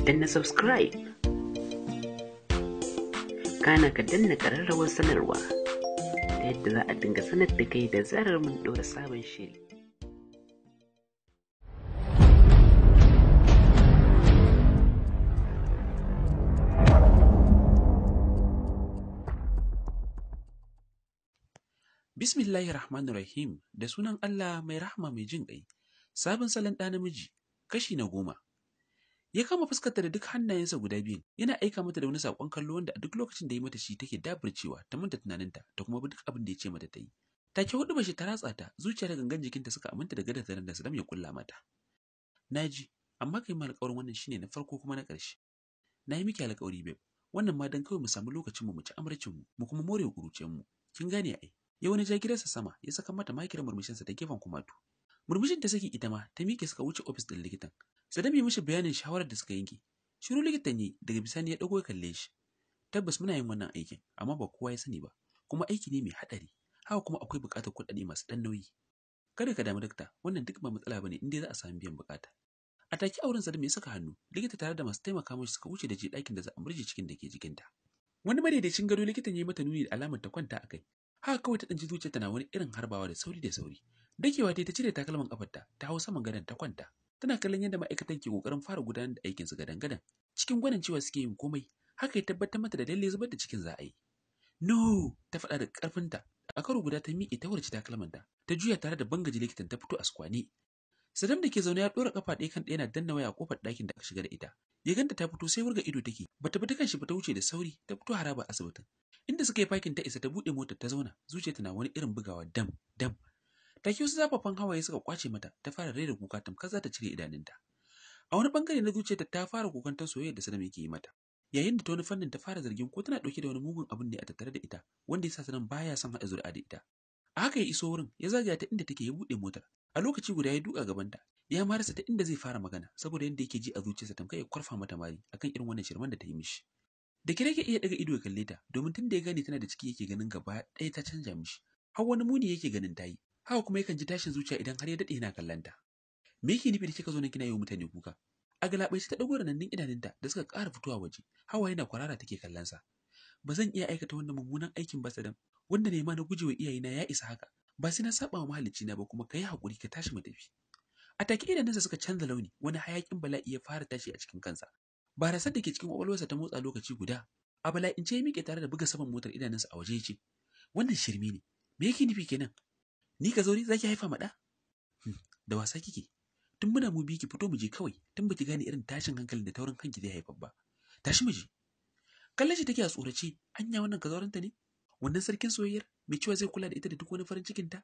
Danna subscribe. Kana ka danna ƙararrawar sanarwa ta yadda za a dinga sanar da kai da zarar mun ɗora sabon shiri. Bismillahir Rahmanir Rahim da sunan Allah mai rahama mai jin ƙai. Sabon salon ɗa namiji, kashi na 10. Ya kama fuskarta da duk hannayensa guda biyun, yana aika mata da wani saƙon kallo wanda a duk lokacin da ya mata shi take dabircewa ta manta tunaninta ta kuma bi duk abin da ya ce mata ta yi. Take hudu bashi ta ratsa ta, zuciya da gangan jikinta suka aminta da gadar zaren da Saddam ya kulla mata. Naji, amma kai ma alƙawarin wannan shine na farko kuma na ƙarshe. Na yi miki alƙawari babe, wannan ma dan kawai mu samu lokacin mu mu ci amarcin mu, mu kuma more kuruciyar mu. Kin gane ai? Ya wani jagirarsa sama ya saka mata makira murmushinsa ta gefen kumatu. Murmushin ta saki ita ma ta miƙe suka wuce ofis ɗin likitan. Saddam ya mishi bayanin shawarar da suka yanke. Shiru likitan yi daga bisani ya ɗago ya kalle shi. Tabbas muna yin wannan aikin amma ba kowa ya sani ba kuma aiki ne mai haɗari. Haka kuma akwai buƙatar kuɗaɗe masu ɗan nauyi. Kada ka damu dakta, wannan duk ba matsala bane in dai za a samu biyan buƙata. A take auren Saddam ya saka hannu, likita tare da masu taimaka mishi suka wuce da je ɗakin da za a murje cikin da ke jikinta. Wani madaidaicin gado likitan ya yi mata nuni da alamar ta kwanta a kai. Haka kawai ta ɗanci zuciyarta na wani irin harbawa da sauri da sauri. Dakewa ta cire takalman kafarta, ta hau saman gadon ta kwanta. Tana kallon yadda ma'aikatan ke kokarin fara gudanar da aikinsu gadan-gadan. Cikin gwanin cewa suke yin komai, haka ya tabbatar mata da lalle zubar da cikin za a yi. No, ta faɗa da ƙarfinta. A karo guda ta miƙe ta warce takalmanta, ta juya tare da bangaje likitan ta fito a sukwane. Saddam da ke zaune ya ɗora kafa ɗaya kan ɗaya yana danna waya a kofar ɗakin da aka shiga da ita. Ya ganta ta fito sai wurga ido take, bata bi ta kanshi ba ta wuce da sauri ta fito haraba asibitin. Inda suka yi fakin ta isa ta buɗe motar ta zauna, zuciyarta na wani irin bugawa dam dam. Take wasu zafafan hawaye suka kwace mata, ta fara rera kuka tamkar za ta cire idanunta. A wani bangare na zuciyarta ta fara kukantar soyayyar da Saddam yake yi mata. Yayin da ta wani fannin ta fara zargin ko tana ɗauke da wani mugun abin ne a tattare da ita, wanda ya sa Saddam baya son haɗa zuri'a da ita. A haka ya iso wurin, ya zagaya ta inda take ya buɗe motar. A lokaci guda ya duka gabanta, ya ma rasa ta inda zai fara magana saboda yadda yake ji a zuciyarsa tamkar ya kwarfa mata mari akan irin wannan shirman da ta yi mishi. Da kira yake iya daga ido ya kalle ta, domin tun da ya gane tana da ciki yake ganin gaba ɗaya ta canja mishi. Har wani muni yake ganin ta yi, haka kuma yakan ji tashin zuciya idan har ya daɗe yana kallon ta. Me yake nufi da kika zo nan kina yi wa mutane kuka? A galabaice ta ɗago ranannun idanunta da suka ƙara fitowa waje, hawaye na kwarara take kallon sa. Ba zan iya aikata wannan mummunan aikin ba Saddam, wanda ne ma na gujewa iyayena ya isa haka. Ba sai na saba wa mahaliccina ba kuma kai hakuri ka tashi mu tafi. A take idanunsa suka canza launi, wani hayakin bala'i ya fara tashi a cikin kansa. Barasar da ke cikin kwakwalwarsa ta motsa lokaci guda. A bala'ince ya miƙe tare da buga saman motar idanunsa a waje ya ce, Wannan shirme ne, me yake nufi kenan? Ni ka zaure zaki haifa ma ɗa? Da wasa kike. Tun muna mu biyu ki fito mu je kawai, tun baki gane irin tashin hankalin da taurin kanki zai haifar ba. Tashi mu je. Kallon shi take a tsorace, anya wannan kazauranta ne? Wannan sarkin soyayyar mai cewa zai kula da ita da duk wani farin cikin ta?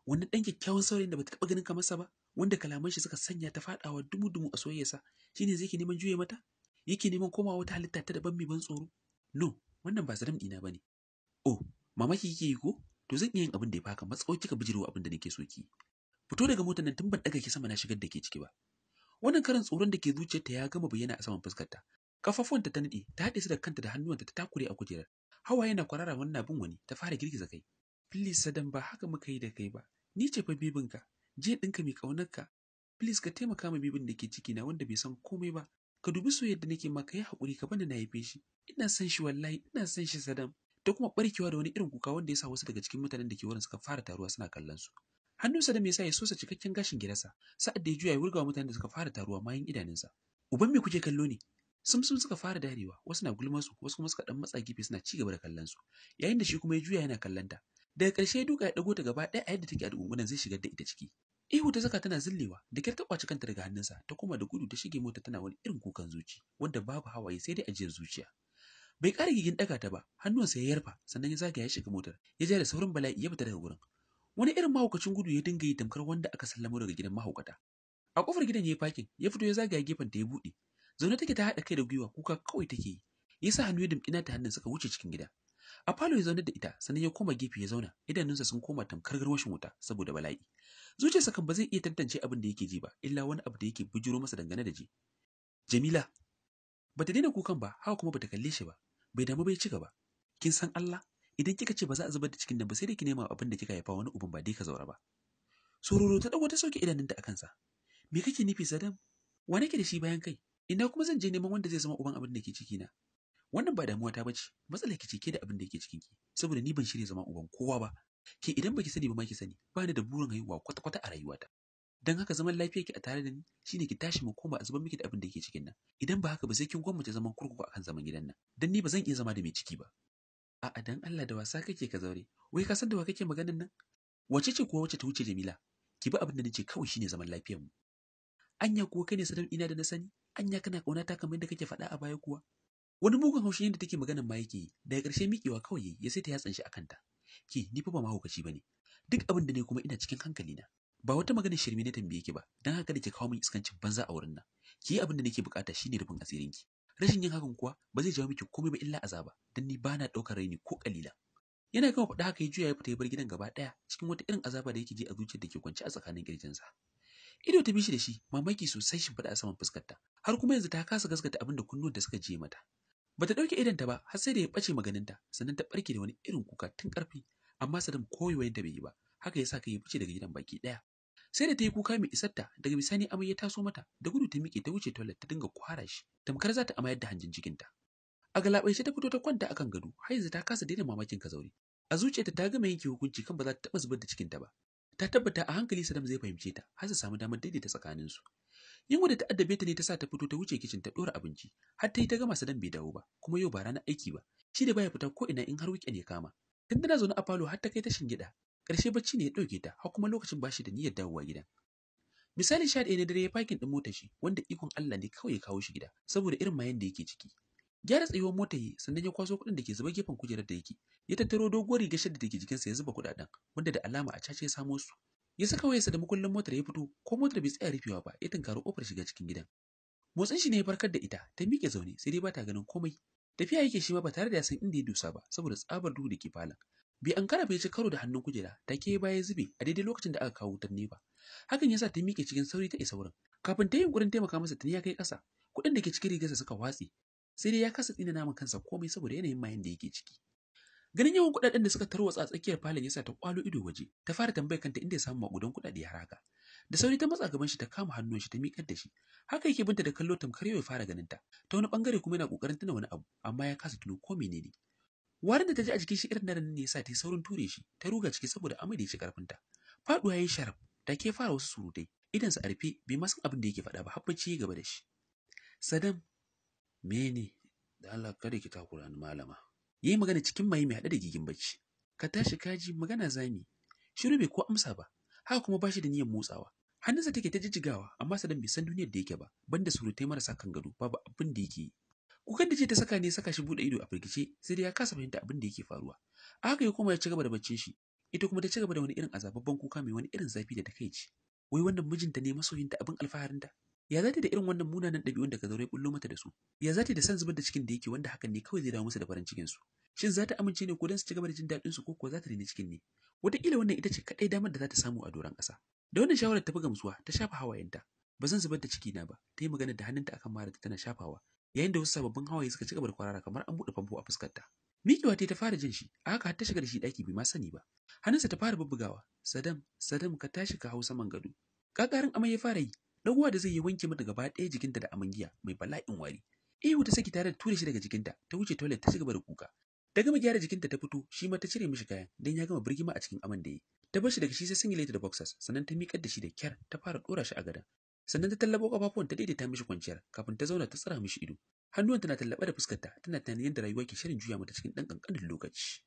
Wannan ɗan kyakkyawan saurayin da bata taɓa ganin kamar sa ba, wanda kalaman shi suka sanya ta faɗawa dumu-dumu a soyayyarsa, shine zai ke neman juye mata? Yake neman komawa wata halitta ta daban mai ban tsoro? No, wannan ba Saddam ɗina bane. Oh, mamaki kike yi ko? To zan iya yin abin da ya faka matsawo kika bijirewa abin da nake so ki. Fito daga motar nan tun ban ɗaga ki sama na shigar da ke ciki ba. Wannan karan tsoron da ke zuciyarta ya gama bayyana a saman fuskarta. Kafafuwanta ta nade, ta haɗe su da kanta da hannuwanta ta takure a kujerar. Hawaye na kwarara wannan bin wani, ta fara girgiza kai. Please Saddam ba haka muka yi da kai ba. Ni ce fa bibinka, je ɗinka mai ƙaunarka. Please ka taimaka ma bibin da ke ciki na wanda bai san komai ba. Ka dubi soyayyar da nake ma ka yi haƙuri ka bani na haife shi. Ina son shi wallahi, ina son shi Saddam. Ta kuma barkewa da wani irin kuka wanda ya sa wasu daga cikin mutanen da ke wurin suka fara taruwa suna kallon su. Hannun Saddam ya sa ya sosa cikakken gashin gidansa, sa'ad da ya juya ya wurga wa mutanen da suka fara taruwa mayan idanunsa. Uban me kuke kallo ne? Sumsum suka fara darewa, wasu na gulma su, wasu kuma suka dan matsa gefe suna ci gaba da kallon su. Yayin da shi kuma ya juya yana kallon ta. Daga ƙarshe ya duka ya dago ta gaba ɗaya a yadda take a dugungunan zai shigar da ita ciki. Ihu ta saka tana zillewa, da kyar ta kwaci kanta daga hannunsa, ta koma da gudu ta shige mota tana wani irin kukan zuci, wanda babu hawaye sai dai ajiyar zuciya. Bai ƙara gigin ɗaga ta ba, hannuwansa ya yarfa, sannan ya zagaya ya shiga motar, ya ja da saurin bala'i ya fita daga gurin. Wani irin mahaukacin gudu ya dinga yi tamkar wanda aka sallamo daga gidan mahaukata. A kofar gidan ya yi fakin, ya fito ya zagaya gefen ta ya buɗe. Zaune take ta haɗa kai da gwiwa kuka kawai take yi. Ya sa hannu ya dimƙina ta hannun suka wuce cikin gida. A falo ya zaune da ita, sannan ya koma gefe ya zauna, idanunsa sun koma tamkar garwashin wuta saboda bala'i. Zuciyarsa kan ba zai iya tantance abin da yake ji ba, illa wani abu da yake bujuro masa dangane da ji. Jamila bata daina kukan ba, haka kuma bata kalle shi ba. Bai damu bai ci gaba. Kin san Allah, idan kika ce ba za a zubar da cikin nan ba sai dai ki nema abin da kika haifa wani uban ba dai ka zaura ba. Sororo ta dago ta sauke idanunta a kansa. Me kake nufi Saddam? Wa nake da shi bayan kai? Ina kuma zan je neman wanda zai zama uban abin da ke ciki na? Wannan ba damuwa ta bace, matsalar ki ce ke da abin da yake cikin ki, saboda ni ban shirya zama uban kowa ba. Ke idan baki sani ba ma ki sani, ba ni da burin haihuwa kwata-kwata a rayuwata. Dan haka zaman lafiyar ki a tare da ni shine ki tashi mu koma a zubar miki da abin da yake cikin nan. Idan ba haka ba sai kin gwammace zaman kurkuku akan zaman gidan nan. Dan ni ba zan iya zama da mai ciki ba. A'a, dan Allah da wasa kake, ka zaure. Wai ka san da wa kake maganan nan? Wace ce kuwa wacce ta wuce Jamila? Ki bi abin da nace kawai, shine zaman lafiyar mu. Anya kuwa kai ne Sadam ina da na sani? Anya kana kaunata kamar yadda kake faɗa a baya kuwa? Wani mugun haushi yadda take maganan ma yake yi, daga ƙarshe miƙewa kawai yayi ya saita yatsan shi akan ta. Ki ni fa ba mahaukaci bane. Duk abin da ne kuma ina cikin hankali na. Ba wata maganar shirme na tambaye ki ba, dan haka da ke kawo min iskancin banza a wurin nan. Ki yi abin da nake bukata, shine rufin asirin ki. Rashin yin hakan kuwa ba zai jawo miki komai ba illa azaba, dan ni bana ɗaukar raini ko kalila. Yana gama faɗa haka ya juya ya fita ya bar gidan gaba ɗaya cikin wata irin azaba da yake ji a zuciyar da ke kwance a tsakanin kirjinsa. Ido ta bi shi da shi, mamaki sosai shimfiɗa a saman fuskarta, har kuma yanzu ta kasa gaskata abin da kunnuwan da suka je mata. Bata ɗauke idonta ba har sai da ya ɓace maganinta, sannan ta ɓarke da wani irin kuka tun ƙarfi, amma Sadam koyoyin ta bai yi ba, haka yasa kai ya fice daga gidan baki ɗaya. Sai da ta yi kuka mai isarta, daga bisani amai ya taso mata, da gudu ta miƙe ta wuce toilet ta dinga kwara shi, tamkar za ta amayar da hanjin cikinta. A galabaice ta fito ta kwanta akan gado, har yanzu ta kasa daina mamakin Kazaure. A zuciyarta ta gama yanke hukunci kan ba za ta taɓa zubar da cikinta ba. Ta tabbata a hankali Sadam zai fahimce ta, har su samu damar daidaita tsakaninsu. Yunwa da ta addabe ta ne ta sa ta fito ta wuce kicin ta ɗora abinci, har ta yi ta gama Sadam bai dawo ba, kuma yau ba ranar aiki ba. Shi da baya fita ko ina in har weekend ya kama. Tun tana zaune a falo har ta kai ta gida. Ƙarshe bacci ne ya ɗauke ta, har kuma lokacin bashi da niyyar dawowa gidan. Misali 11 na dare ya fakin ɗin motar shi, wanda ikon Allah ne kawai ya kawo shi gida, saboda irin mayan da yake ciki. Gyara tsayuwar motar yi, sannan ya kwaso kuɗin da ke zuba gefen kujerar da yake. Ya tattaro doguwar rigar shadda da ke jikinsa ya zuba kuɗaɗen, wanda da alama a cace ya samo su. Ya saka wayarsa da makullin motar ya fito, ko motar bai tsaya rufewa ba, ya tunkari kofar shiga cikin gidan. Motsin shi ne ya farkar da ita, ta miƙe zaune, sai dai ba ta ganin komai. Tafiya yake shi ma ba tare da ya san inda ya dosa ba, saboda tsabar duhu da ke falon. Bai ankara bai ci karo da hannun kujera, take baya zube a daidai lokacin da aka kawo wutar nefa. Hakan yasa ta miƙe cikin sauri ta isa wurin. Kafin ta yi yunƙurin taimaka masa tuni ya kai ƙasa, kuɗin da ke cikin rigarsa suka watse. Sai dai ya kasa tsina naman kansa komai saboda yanayin mayan da yake ciki. Ganin yawan kuɗaɗen da suka tarwatsa a tsakiyar falon yasa ta kwalo ido waje, ta fara tambayar kanta inda ya samu maƙudan kuɗaɗe har haka. Da sauri ta matsa gaban shi ta kama hannun shi ta miƙar da shi. Haka yake binta da kallo tamkar yau ya fara ganin ta. Ta wani bangare kuma yana ƙoƙarin tuna wani abu, amma ya kasa tuno ko menene. Warin da ta ji a jikin shi irin nan ne yasa ta yi saurin ture shi, ta ruga ciki saboda amai da ya ci karfinta. Faɗuwa ya yi sharaf, da ke fara wasu surutai, idansa a rufe bai ma san abin da yake faɗa ba har bacci ya gaba da shi. Sadam, mene? Da Allah kada ki takura ni, malama. Yayi magana cikin mai mai haɗe da gigin bacci. Ka tashi kaji magana zami. Shiru, bai ko amsa ba, haka kuma bashi da niyyar motsawa. Hannunsa take ta jijjigawa, amma Sadam bai san duniyar da yake ba, banda surutai marasa kan gado, babu abin da yake yi. Kukan da ce ta saka ne saka shi buɗe ido a firgice, sai dai ya kasa fahimta abin da yake faruwa. A haka ya koma ya ci gaba da baccin shi, ita kuma ta ci gaba da wani irin azababban kuka mai wani irin zafi da takaici. Wai wannan mijinta ne, masoyinta, abin alfaharinta. Ya za ta da irin wannan munanan ɗabi'un da Kazaure bullo mata da su? Ya za ta da san zubar da cikin da yake, wanda hakan ne kawai zai dawo musu da farin cikin su? Shin za ta amince ne ko don su ci gaba da jin daɗin su, ko kuwa za ta daina cikin ne? Wataƙila wannan ita ce kaɗai damar da za ta samu a doron ƙasa. Da wannan shawarar ta fi gamsuwa, ta shafa hawayenta. Ba zan zubar da ciki na ba, ta yi magana da hannunta akan marata tana shafawa, yayin da wasu sababbin hawaye suka ci gaba da kwarara kamar an buɗe famfo a fuskarta. Miƙewa ta fara jin shi, a haka har ta shiga da shi ɗaki bai ma sani ba. Hannunsa ta fara bubbugawa. Sadam, Sadam, ka tashi ka hau saman gado. Ƙaƙarin amai ya fara yi, ɗaguwa da zai yi wanke mata gaba ɗaya jikinta da aman giya mai bala'in wari. Ihu ta saki tare da ture shi daga jikinta, ta wuce toilet ta ci gaba da kuka. Ta gama gyara jikinta ta fito, shi ma ta cire mishi kayan don ya gama birgima a cikin aman da yi. Ta bar shi daga shi sai singlet da boxers, sannan ta miƙar da shi da kyar ta fara ɗora shi a gadon. Sannan ta tallabo ƙafafuwan ta daidaita mishi kwanciyar kafin ta zauna ta tsara mishi ido. Hannuwanta na tallaɓe da fuskarta tana tunanin yadda rayuwa ke shirin juya mata cikin ɗan ƙanƙanin lokaci.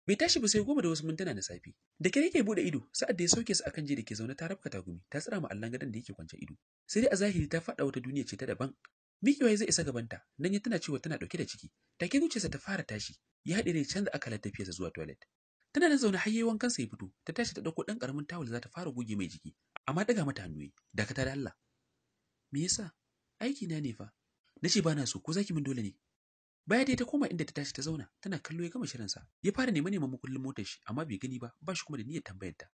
Bai tashi ba sai 10 da wasu mintuna na safe. Da kyar yake buɗe ido sa'ad da ya sauke su akan je da ke zaune ta rabka tagumi ta tsira ma allon gadon da yake kwance ido. Sai dai a zahiri ta faɗa wata duniya ce ta daban. Miƙewa zai isa gabanta, nan ya tana cewa tana ɗauke da ciki. Take zuciyarsa ta fara tashi, ya haɗe da canza akalar tafiyarsa zuwa toilet. Tana nan zaune har yayi wankan sa ya fito, ta tashi ta ɗauko ɗan ƙaramin tawul za ta fara goge mai jiki, amma ɗaga mata hannu yayi. Dakata da Allah. Me yasa? Aiki na ne fa. Nace ba na so, ko zaki min dole ne? Baya dai ta koma inda ta tashi ta zauna, tana kallo ya gama shirinsa. Ya fara neman neman makullin motar shi, amma bai gani ba, ba shi kuma da niyyar tambayar ta.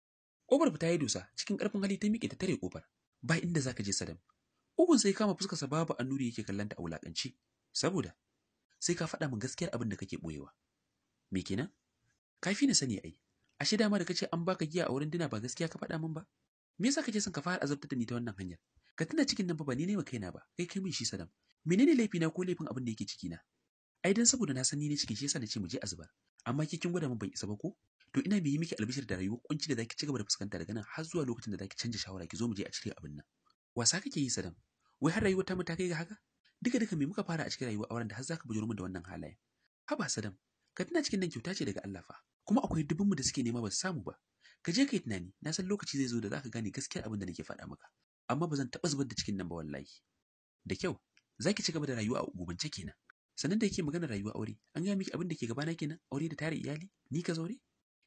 Kofar fita ya dosa, cikin ƙarfin hali ta miƙe ta tare kofar. Ba inda zaka je, Sadam. Ugun sai kama fuskarsa babu annuri yake kallon ta a wulakance. Saboda sai ka faɗa min gaskiyar abin da kake boyewa. Me kenan? Ka fi ni sani ai. Ashe dama da kace an baka giya a wurin dinner ba gaskiya ka faɗa min ba? Me yasa kake son ka fara azabtar da ni ta wannan hanyar? Ka tuna cikin nan fa ba ni ne wa kaina ba, kai kai min shi Sadam. Menene laifina ko laifin abin da yake cikina? Ai dan saboda na san ni ne cikin shi yasa na ce mu je a zubar. Amma ke kin gwada min ban isa ba ko? To ina mai yi miki albishir da rayuwar kunci da zaki ci gaba da fuskanta daga nan har zuwa lokacin da zaki canja shawara ki zo mu je a cire abin nan. Wasa kake yi Sadam? Wai har rayuwar ta mu ta kai ga haka? Duka duka me muka fara a cikin rayuwar auren da har zaka bujuro min da wannan halayen? Haba Sadam, ka tuna cikin nan kyauta ce daga Allah fa. Kuma akwai dubunmu da suke nema ba su samu ba. Ka je kai tunani, na san lokaci zai zo da zaka gane gaskiyar abin da nake faɗa maka. Amma ba zan taɓa zubar da cikin nan ba wallahi. Da kyau, zaki ci gaba da rayuwa a gobance kenan. Sannan da yake magana rayuwa aure, an gaya miki abin da ke gabana kenan, aure da tare iyali, ni ka zaure?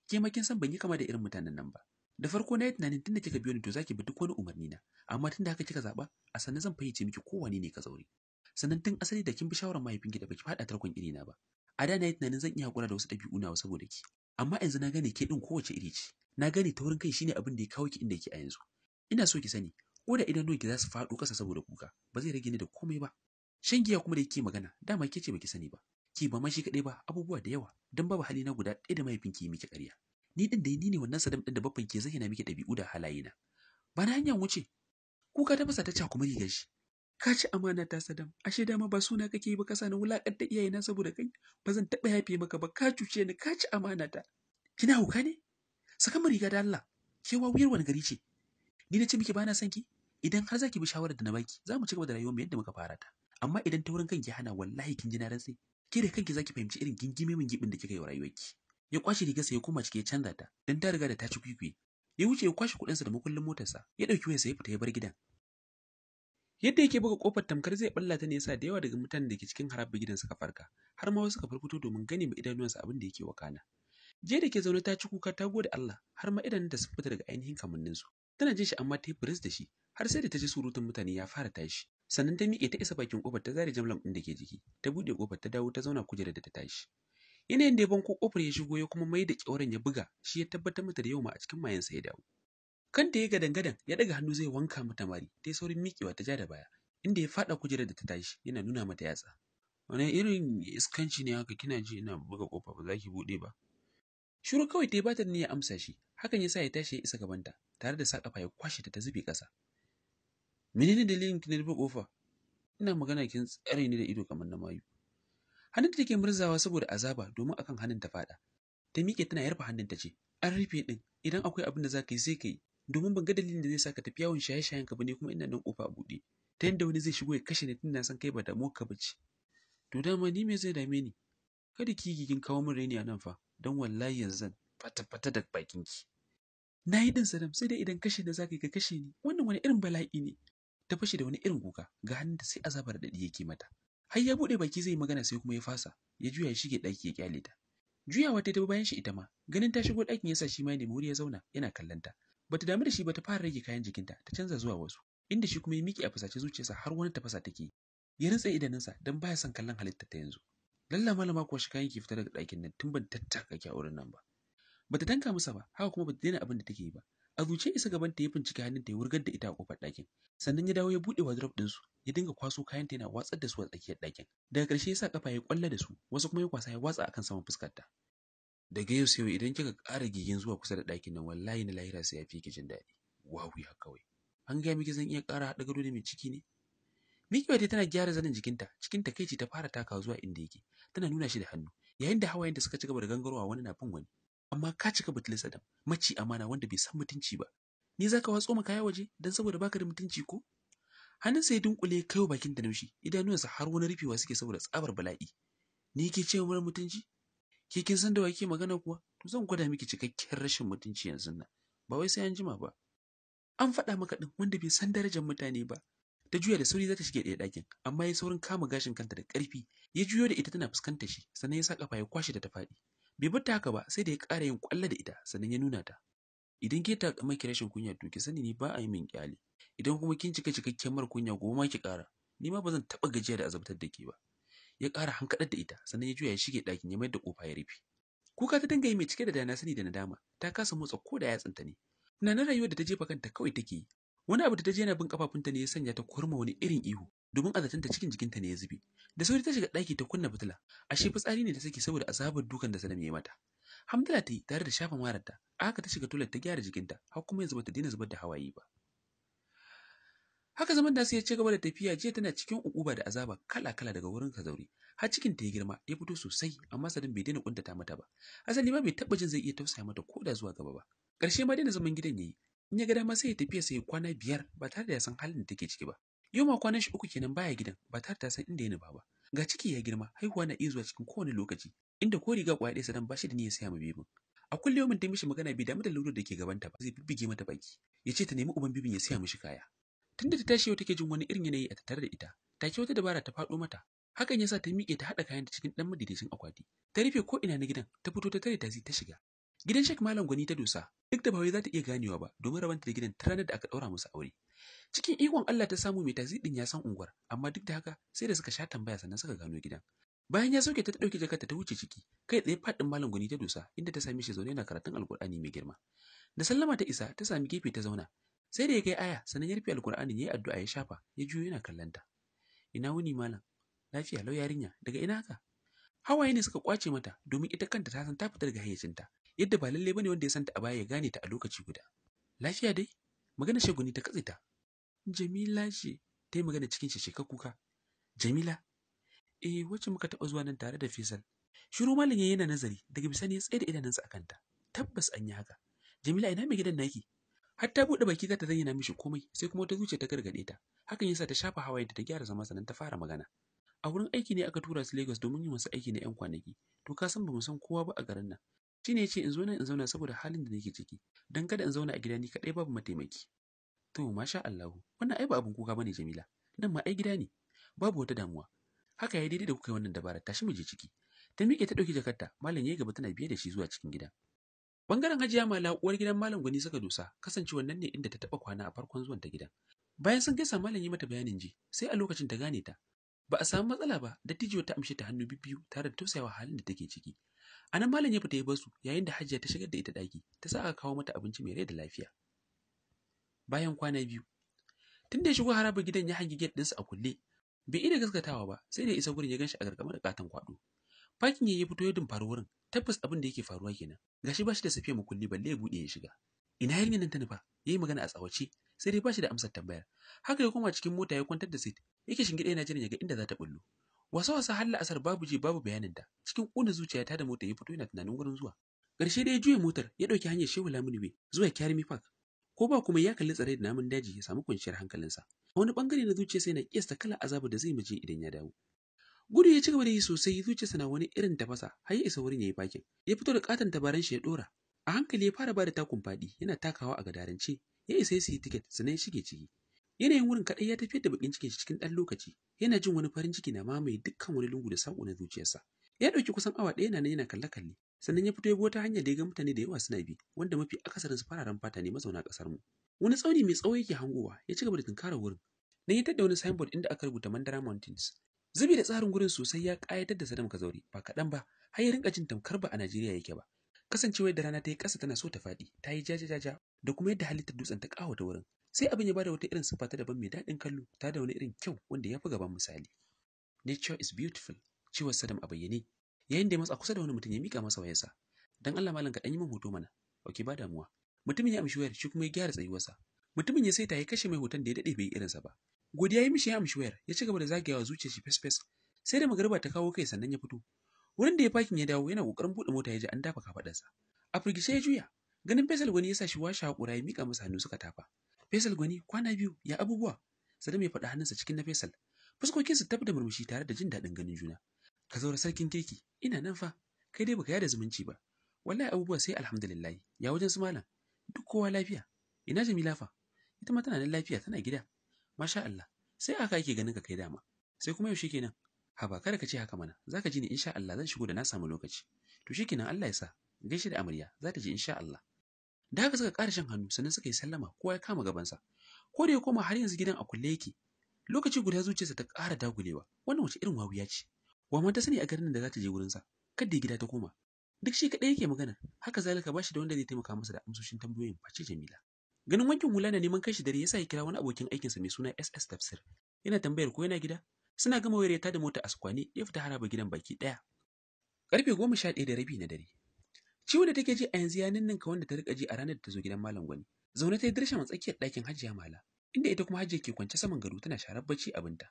Ke ma kin san ban yi kama da irin mutanen nan ba. Da farko na yi tunanin tunda kika biyo ni to zaki bi duk wani umarni na, amma tunda haka kika zaba, a sannan zan fayyace miki kowane ne ka zaure. Sannan tun asali da kin bi shawarar mahaifinki da baki faɗa tarkon iri na ba. A da na yi tunanin zan iya hakura da wasu ɗabi'u nawa saboda ki. Amma yanzu na gane ke ɗin kowace iri ce. Na gane taurin kai shine abin da ya kawo ki inda yake a yanzu. Ina so ki sani, ko da idanuwanki za su faɗo ƙasa saboda kuka, ba zai rage ni da komai ba. Shan giya kuma da yake magana, dama ke ce baki sani ba. Ki ba ma shi kaɗai ba, abubuwa da yawa, don babu hali na guda ɗaya da mahaifinki yi miki ƙarya. Ni ɗin dai ni ne wannan Sadam ɗin da baffan ke zayyana miki ɗabi'u da halayena. Ba na hanyar wuce. Kuka ta fasa ta cakumi rigar shi. Ka ci amana ta Sadam, ashe dama ba suna kake yi ba kasa na wulaƙanta iyayena saboda kai, ba zan taɓa yafe maka ba, ka cuce ni, ka ci amana ta. Kina hauka ne? Saka min riga da Allah. Ke wawuyar wani gari ce? Ni na ce miki ba na son ki? Idan har zaki bi shawarar da na baki, za mu ci gaba da rayuwar mu yadda muka fara ta. Amma idan taurin kanki hana wallahi kin ji na rantse, ke da kanki zaki fahimci irin gingime min gibin da kika yi wa rayuwarki. Ya kwashe rigarsa ya koma ciki ya canza ta, dan ta riga da ta ci kwikwiye. Ya wuce ya kwashe kuɗinsa da makullin motarsa, ya ɗauki wayarsa ya fita ya bar gidan. Yadda yake buga kofar tamkar zai balla ta ne yasa da yawa daga mutanen da ke cikin harabar gidan suka farka, har ma wasu suka farfito domin gane ma idanuwansa abin da yake wakana. Jiya da ke zaune ta ci kuka ta gode Allah, har ma idanunta sun fita daga ainihin kamanninsu. Tana jin shi amma ta yi biris da shi, har sai da ta ji surutun mutane ya fara tashi. Sannan ta miƙe ta isa bakin kofar ta zare jamlam ɗin da ke jiki, ta buɗe kofar ta dawo ta zauna kujerar da ta tashi. Yanayin da ya banko kofar ya shigo ya kuma mai da ƙyauren ya buga, shi ya tabbatar mata da yau ma a cikin mayansa ya dawo. Kanta ya gadan-gadan ya ɗaga hannu zai wanka mata mari, ta yi saurin miƙewa ta ja da baya, inda ya faɗa kujerar da ta tashi yana nuna mata yatsa. Wani irin iskanci ne haka kina ji ina buga kofa ba za ki buɗe ba? Shiru kawai ta yi bata da niyyar amsa shi, hakan ya sa ya tashi ya isa gabanta, tare da sa ƙafa ya kwashe ta ta zube ƙasa. Menene dalilin ki na rufe kofa? Ina magana kin tsare ni da ido kamar na mayu. Hannunta take murzawa saboda azaba domin akan hannun ta faɗa. Ta miƙe tana yarfa hannun ta ce, "An rufe ɗin, idan akwai abin da za ka yi sai ka yi, domin ban ga dalilin da zai saka tafi yawon shaye-shayen ka bane kuma ina nan kofa a buɗe. Ta yadda wani zai shigo ya kashe ni tun na san kai ba damuwar ka bace." To dama ni me zai dame ni? Kada ki yi kin kawo min raini a nan fa, don wallahi yanzu zan fata-fata da bakin ki. Na yi ɗin Sadam sai dai idan kashe da za ka yi ka kashe ni, wannan wani irin bala'i ne. Ta fashe da wani irin kuka, ga hannun da sai azabar daɗi yake mata. Har ya buɗe baki zai yi magana sai kuma ya fasa, ya juya ya shige ɗaki ya kyale ta. Juyawa ta tafi bayan shi ita ma, ganin ta shigo ɗakin yasa shi ma ya nemi wuri ya zauna yana kallon ta. Bata damu da shi ba ta fara rage kayan jikinta ta canza zuwa wasu, inda shi kuma ya miƙe a fusace zuciyarsa har wani tafasa take yi. Ya rintsa idanunsa don baya son kallon halittar ta yanzu. Lalla malama kuwa shi kayan ki fita daga ɗakin nan tun ban tattaka ki a wurin nan ba. Bata tanka masa ba, haka kuma bata daina abin da take yi ba. A zuciya isa gaban ta ya bincike hannunta ya wurgar da ita a kofar ɗakin. Sannan ya dawo ya buɗe wardrobe ɗinsu, ya dinga kwaso kayanta yana watsar da su a tsakiyar ɗakin. Daga ƙarshe ya sa ƙafa ya ƙwalla da su, wasu kuma ya kwasa ya watsa akan saman fuskarta. Daga yau sai yau idan kika ƙara gigin zuwa kusa da ɗakin nan wallahi na lahira sai ya fi ki jin daɗi. Wawiya kawai. An gaya miki zan iya ƙara haɗa gado da mai ciki ne? Miƙewa dai tana gyara zanin jikinta, cikin takaici ta fara takawa zuwa inda yake, tana nuna shi da hannu, yayin da hawayen da suka ci gaba da gangarowa wani na bin wani. Amma ka cika butul Sadam, maci amana wanda bai san mutunci ba. Ni za ka watso ma kaya waje don saboda baka da mutunci ko? Hannunsa ya dunkule ya kaiwa bakin da naushi, idanuwansa har wani rufewa suke saboda tsabar bala'i. Ni ke cewa mara mutunci? Ke kin san da wa ke magana kuwa? To zan gwada miki cikakken rashin mutunci yanzu nan. Ba wai sai an jima ba. An faɗa maka ɗin wanda bai san darajar mutane ba. Ta juya da sauri za ta shige ɗaya ɗakin, amma ya saurin kama gashin kanta da ƙarfi, ya juyo da ita tana fuskantar shi, sannan ya sa ƙafa ya kwashe ta ta faɗi. Bai bar ta haka ba, sai da ya ƙara yin ƙwallo da ita, sannan ya nuna ta. Idan ke ta maki rashin kunya to ki sani ni ba a yi min ƙyale. Idan kuma kin cika cikakken mara kunya gobe ma ki ƙara. Ni ma ba zan taɓa gajiya da azabtar da ke ba. Ya ƙara hankaɗar da ita, sannan ya juya ya shige ɗakin ya mayar da ƙofa ya rufe. Kuka ta dinga yi mai cike da dana sani da nadama, ta kasa motsa ko da yatsanta ne. Tunanin rayuwar da ta jefa kanta kawai take yi. Wani abu da ta je yana bin kafafunta ne ya sanya ta kurma wani irin ihu, domin a zatanta cikin jikinta ne ya zube. Da sauri ta shiga ɗaki ta kunna fitila, ashe fitsari ne ta saki saboda azabar dukan da Sadam ya yi mata. Hamdala ta yi tare da shafa mararta, a haka ta shiga toilet ta gyara jikinta, har kuma yanzu bata daina zubar da hawaye ba. Haka zaman da ya ci gaba da tafiya. Jiya tana cikin ukuba da azaba kala-kala daga wurin Kazaure. Har cikin ta ya girma ya fito sosai, amma Sadam bai daina kuntata mata ba. Asali ma bai taɓa jin zai iya tausaya mata ko da zuwa gaba ba. Ƙarshe ma daina zaman gidan yayi. In ya ga dama sai ya tafiya, sai ya kwana 5 ba tare da ya san halin da take ciki ba. Yau ma kwanan shi 3 kenan baya gidan ba tare da san inda ya nufa ba. Ga ciki ya girma, haihuwa na iya zuwa cikin kowane lokaci, inda ko riga kwaya ɗaya Sadam ba shi da niyyar saya ma bebin. A kullum ta mishi magana, bai damu da lalurar da ke gabanta ba, zai bibbige mata baki. Ya ce ta nemi uban bibin ya saya mishi kaya. Tunda ta tashi yau take jin wani irin yanayi a tattare da ita. Take wata dabara ta faɗo mata. Hakan yasa ta miƙe ta haɗa kayanta cikin ɗan madaidaicin akwati. Ta rufe ko ina na gidan, ta fito ta tare taxi ta shiga. Gidan Sheikh Malam Gwani ta dosa, duk da ba wai za ta iya ganewa ba domin rabanta da gidan ta ranar da aka ɗaura musu aure. Cikin ikon Allah ta samu mai taxi ɗin ya san unguwar, amma duk da haka sai da suka sha tambaya sannan suka gano gidan. Bayan ya sauke ta, ta ɗauki jakarta ta wuce ciki, kai tsaye faɗin Malam Gwani ta dosa, inda ta same shi zaune yana karatun Alƙur'ani mai girma. Da sallama ta isa, ta sami gefe ta zauna. Sai da ya kai aya, sannan ya rufe Alƙur'anin, ya yi addu'a ya shafa, ya juyo yana kallonta. "Ina wuni, malam?" "Lafiya lau, yarinya, daga ina haka?" Hawaye ne suka kwace mata, domin ita kanta ta san ta fita daga hayyacinta, yadda ba lalle bane wanda ya santa a baya ya gane ta a lokaci guda. "Lafiya dai?" Magana Sheguni ta katse ta. "Jamila ce," ta yi magana cikin shekar kuka. "Jamila?" "Eh, wacce muka taɓa zuwa nan tare da Faisal." Shiru malam yana nazari, daga bisani ya tsaye da idanunsa a kanta. Tabbas an yi haka. "Jamila, ina mai gidan naki?" Har ta buɗe baki za ta zayyana mishi komai, sai kuma wata zuciya ta gargaɗe ta. Hakan yasa ta shafa hawaye da ta gyara zama, sannan ta fara magana. "A wurin aiki ne aka tura su Lagos domin yin wasu aiki na 'yan kwanaki. To ka san ba mu san kowa ba a garin nan. Shi ne ya ce in zo nan in zauna saboda halin da nake ciki, don kada in zauna a gida ni kaɗai babu mataimaki." "To masha Allahu, wannan ai ba abin kuka bane, Jamila. Nan ma ai gida ne. Babu wata damuwa. Haka yayi daidai da kuka yi wannan dabara, tashi mu je ciki." Ta miƙe ta ɗauki jakarta, malam yayi gaba tana biye da shi zuwa cikin gida. Bangaren Hajiya Mala, uwar gidan Malam Gwani, suka dosa, kasancewar nan ne inda ta taɓa kwana a farkon zuwan ta gidan. Bayan sun gaisa, malam yi mata bayanin ji, sai a lokacin ta gane ta. Ba a samu matsala ba, dattijuwar ta amshe ta hannu bibbiyu tare da tausayawa halin da take ciki. A nan malam ya fita ya basu, yayin da Hajiya ta shigar da ita ɗaki, ta sa aka kawo mata abinci mai rai da lafiya. Bayan kwana 2, tun da ya shigo harabar gidan ya hangi gate ɗinsa a kulle, bai iya gaskatawa ba, sai da ya isa gurin ya ganshi a garkame da katon kwado. Fakin ya fito ya dumfari wurin, tabbas abin da yake faruwa kenan. Gashi ba shi da safiya makulli balle ya buɗe ya shiga. "Ina yarinyar nan ta nufa?" Yayi magana a tsawace, sai dai ba shi da amsar tambayar. Haka ya koma cikin mota ya kwantar da seat, yake shingide yana jiran ya ga inda za ta bullo. Wasa wasa har la'asar babu ji babu bayanin ta. Cikin ƙuna zuciya ta da mota ya fito yana tunanin wurin zuwa. Ƙarshe dai ya juya motar ya ɗauki hanyar Shehu Lamini Way zuwa Kyarmi Park. Ko ba kuma ya kalli tsare da namun daji ya samu kwanciyar hankalinsa. A wani bangare na zuciya sai na kiyasta kalar azabar da zai muje idan ya dawo. Gudu ya ci gaba da yi sosai, zuciyarsa na wani irin tafasa, har ya isa wurin ya yi fakin. Ya fito da katon tabaran shi ya dora. A hankali ya fara bada takun faɗi, yana takawa a gadarance. Ya isa ya sayi tiket sannan ya shige ciki. Yanayin wurin kaɗai ya tafiyar da bakin cikin shi cikin ɗan lokaci. Yana jin wani farin ciki na mamaye dukkan wani lungu da saƙo na zuciyarsa. Ya ɗauki kusan awa 1 yana nan yana kalle-kalle. Sannan ya fito ya bi wata hanya da ya ga mutane da yawa suna bi, wanda mafi akasarin su fararen fata ne mazauna ƙasar mu. Wani tsauni mai tsawo yake hangowa, ya ci gaba da tunkarar wurin. Nan ya tadda wani signboard inda aka rubuta Mandara Mountains. Zubi da tsarin gurin sosai ya ƙayatar da Sadam Kazauri ba kaɗan ba, har ya rinka jin tamkar ba a Najeriya yake ba. Kasancewar da rana ta yi ƙasa tana so ta faɗi, ta yi jaja-jaja, da kuma yadda halittar dutsen ta ƙawata wurin. Sai abin ya bada wata irin siffa ta daban mai daɗin kallo, ta da wani irin kyau wanda ya fi gaban misali. "Nature is beautiful," cewar Sadam a bayyane, yayin da ya matsa kusa da wani mutum ya mika masa wayarsa. "Dan Allah malam, ka ɗan yi min hoto mana." "Okay, ba damuwa." Mutumin ya amshi wayar, shi kuma ya gyara tsayuwarsa. Mutumin ya saita ya kashe mai hoton da ya daɗe bai yi irinsa ba. Godiya ya mishi, ya amshi wayar, ya ci gaba da zagayawa zuciyar shi fes-fes. Sai da magariba ta kawo kai sannan ya fito. Wurin da ya fakin ya dawo, yana kokarin buɗe mota ya ji an dafa kafaɗarsa. A firgice ya juya. Ganin Faisal Gwani ya sa shi washe haƙura ya mika masa hannu suka tafa. "Faisal Gwani, kwana biyu, ya abubuwa?" Sadam ya faɗa hannunsa cikin na Faisal. Fuskokinsu tab da murmushi tare da jin daɗin ganin juna. "Ka zaura sarkin kirki, ina nan fa, kai dai baka yada zumunci ba." "Wallahi abubuwa sai alhamdulillah, ya wajen su malam? Duk kowa lafiya. Ina Jamila fa?" "Ita ma tana nan lafiya, tana gida." "Masha Allah, sai aka ake ganin ka kai dama. Sai kuma yaushe kenan?" "Haba, kada ka ce haka mana, zaka ji ni insha Allah, zan shigo da na samu lokaci." "To shikenan, Allah ya sa, gaishe da amarya, za ta ji insha Allah." Da haka suka ƙara shan hannu, sannan suka yi sallama, kowa ya kama gabansa. Ko da ya koma, har yanzu gidan a kulle yake. Lokaci guda zuciyarsa ta ƙara dagulewa. Wannan wace irin wawiya ce? Wa ma ta sani a garin da za ta je wurinsa? Kadda gida ta koma. Duk shi kaɗai yake magana, haka zalika ba shi da wanda zai taimaka masa da amsoshin tambayoyin face Jamila. Ganin wankin hula na neman kai shi dare yasa ya kira wani abokin aikinsa mai suna SS Tafsir. Yana tambayar ko yana gida. Suna gama wayar ya da mota a sukwane ya fita haraba gidan baki ɗaya. Karfe 11:30 na dare. Ciwon da take ji a yanzu ya ninninka wanda ta rika ji a ranar da ta zo gidan Malam Gwani. Zaune ta yi dirshan a tsakiyar ɗakin Hajiya Mala. Inda ita kuma Hajiya ke kwance saman gado tana sharar bacci abinta.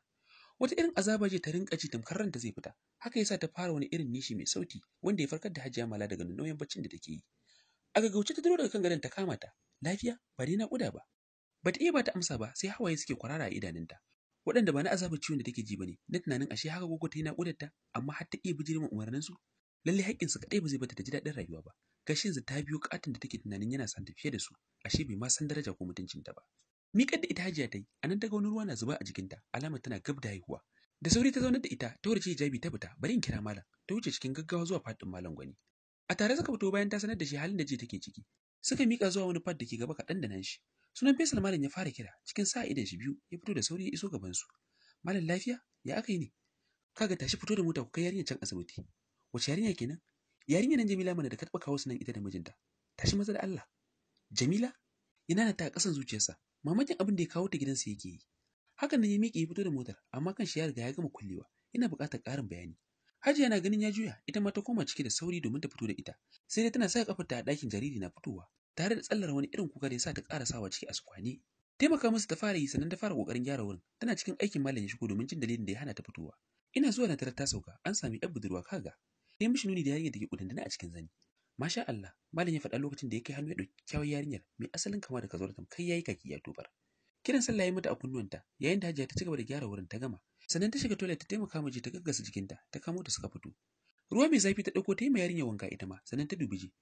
Wata irin azaba ce ta rinka ji tamkar ranta zai fita. Haka yasa ta fara wani irin nishi mai sauti wanda ya farkar da Hajiya Mala daga nauyin baccin da take yi. A gaggauce ta duro daga kan gadon ta kama ta. Lafiya? Ba dai naƙuda ba. Bata iya bata amsa ba, sai hawaye suke kwarara a idanunta. Waɗanda ba na azabar ciwon da take ji bane, na tunanin ashe haka gogo ta yi naƙudar ta, amma har ta iya bijire umarnin su. Lalle haƙƙin su kaɗai ba zai bata ta ji daɗin rayuwa ba. Gashi yanzu ta biyo katin da take tunanin yana son ta fiye da su, ashe bai ma san daraja ko mutuncinta ba. Miƙar da ita Hajiya ta yi, anan ta ga wani ruwa na zuba a jikinta, alamar tana gab da haihuwa. Da sauri ta zaunar da ita, ta warce hijabi ta fita, bari in kira malam. Ta wuce cikin gaggawa zuwa faɗin malam Gwani. A tare suka fito bayan ta sanar da shi halin da jiya take ciki. Suka miƙa zuwa wani fad da ke gaba kaɗan da nan shi. Sunan Faisal malam ya fara kira, cikin sa idan shi biyu, ya fito da sauri ya iso gaban su. Malam lafiya? Ya aka yi ne? Kaga tashi fito da mota ku kai yarinyar can asibiti. Wace yarinya kenan? Yarinyar nan Jamila mana da ka taɓa kawo su nan ita da mijinta. Tashi maza da Allah. Jamila? Yana da ta a ƙasan zuciyarsa. Mamakin abin da ya kawo ta gidansa yake yi. Hakan nan ya miƙe ya fito da motar, amma kan shi ya riga ya gama kullewa. Yana buƙatar ƙarin bayani. Hajiya na ganin ya juya, ita ma ta koma ciki da sauri domin ta fito da ita. Sai dai tana saka kafarta a ɗakin jariri na fitowa, tare da tsallar wani irin kuka da ya sa ta ƙara sawa ciki a sukwane. Taimaka musu ta fara yi sannan ta fara ƙoƙarin gyara wurin. Tana cikin aikin malam ya shigo domin jin dalilin da ya hana ta fitowa. Ina zuwa na tarar ta sauka, an sami ƴar budurwa kaga. Ya mishi nuni da yarinyar da ke kudindina a cikin zani. Masha Allah, malam ya faɗa lokacin da ya kai hannu ya ɗauki kyakkyawar yarinyar mai asalin kama da kazuwar kai yayi kaki ya tobar. Kiran sallah ya mata a kunnuwanta yayin da Hajiya ta cigaba da gyara wurin ta gama. Sannan ta shiga toilet ta taimaka miji ta gaggasa jikinta, ta kamo ta suka fito. Ruwa mai zafi ta ɗauko ta yi ma yarinyar wanka ita ma, sannan ta dubi ji.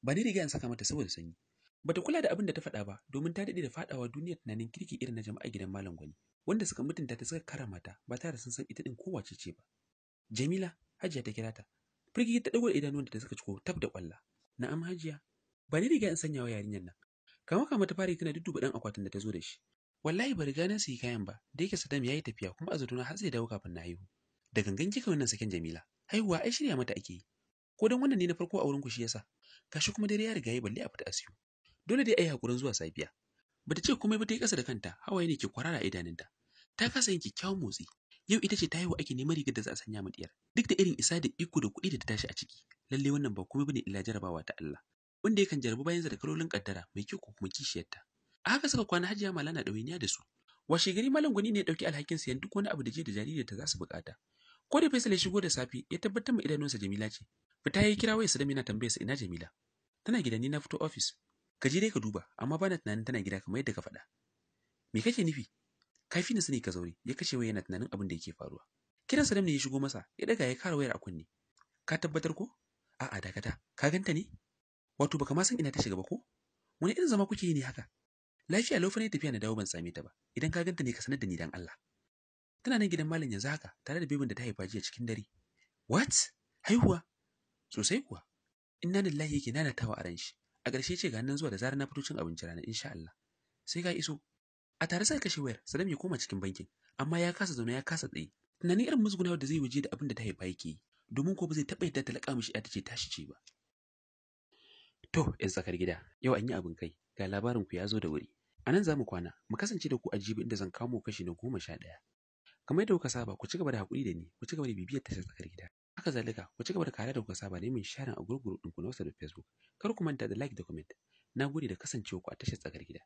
Ba ni riga in saka mata saboda sanyi. Bata kula da abin da ta faɗa ba domin ta daɗe da faɗawa duniyar tunanin kirki irin na jama'a gidan Malam Gwani, wanda suka mutunta ta suka karama ta ba tare da sun san ita ɗin ko wace ce ba. Jamila, Hajiya ta kira ta. Firgigi ta ɗago da idanuwanta da suka ciko tab da ƙwalla. Na'am Hajiya, ba ni riga in sanya wa yarinyar nan. Kama kama ta fara tana dudduba ɗan akwatin da ta zo da shi. Wallahi ba riga na sayi kayan ba, da yake Saddam ya yi tafiya kuma a zatona har zai dawo kafin na haihu. Da gangan kika wannan saken Jamila, haihuwa ai shirya mata ake yi. Ko dan wannan ne na farko a wurin ku shi yasa. Gashi kuma dare ya riga ya balle a fita a siyo. Dole dai ayi hakurin zuwa safiya. Bata ce komai ba ta yi ƙasa da kanta, hawaye ne ke kwarara a idanunta. Ta kasa yin kyakkyawan motsi. Yau ita ce ta haihu ake neman rigar da za a sanya ma diyar. Duk da irin isa da iko da kuɗi da ta tashi a ciki. Lalle wannan ba komai bane illa jarabawa ta Allah. Wanda yakan jarabi bayansa da kalolin kaddara mai kyau ko kuma kishiyarta. A haka suka kwana Hajiya Mala na ɗawainiya da su. Washe gari Malam Gwani ne ya ɗauki alhakin siyan duk wani abu da je da jaririyar ta za su buƙata. Ko da Faisal ya shigo da safe ya tabbatar ma idanunsa Jamila ce. Fita ya kira wayar Saddam yana tambayarsa ina Jamila. Tana gida ni na fito ofis. Ka je dai ka duba amma bana tunanin tana gida kamar yadda ka faɗa. Me kake nufi? Kafi na sani ka zaure ya kashe wayar yana tunanin abin da yake faruwa. Kiran Saddam ne ya shigo masa ya daga ya kara wayar a kunne. Ka tabbatar ko? A'a dakata, ka ganta ne? Wato baka ma san ina ta shiga ba ko? Wani irin zama kuke yi ne haka? Lafiya lau fa ne tafiya na dawo ban same ta ba. Idan ka ganta ne ka sanar da ni dan Allah. Tana nan gidan malam yanzu haka tare da bebin da ta haifa jiya cikin dare. What? Haihuwa? Sosai kuwa. Inna lillahi yake nanatawa a ran shi. A ƙarshe ce ga nan zuwa da zarar na fito cin abinci rana insha Allah. Sai ka iso. A tare sai kashe wayar, Saddam ya koma cikin bankin, amma ya kasa zaune ya kasa tsaye. Tunanin irin musgunawar da zai waje da abin da ta haifa yake yi, domin ko ba zai taɓa yadda ta laƙa mishi ta ce tashi ce ba. To, ‘yan tsakar gida, yau an yi abin kai, ga labarin ku ya zo da wuri. A nan za mu kwana, mu kasance da ku a jibi inda zan kamo kashi na 11. Kamar yadda kuka saba, ku ci gaba da haƙuri da ni, ku ci gaba da bibiyar tashar tsakar gida. Haka zalika, ku ci gaba da kare da kuka saba da min sharing a group ɗinku na WhatsApp da Facebook. Kar ku manta da like da comment. Na gode da kasancewa ku a tashar tsakar gida.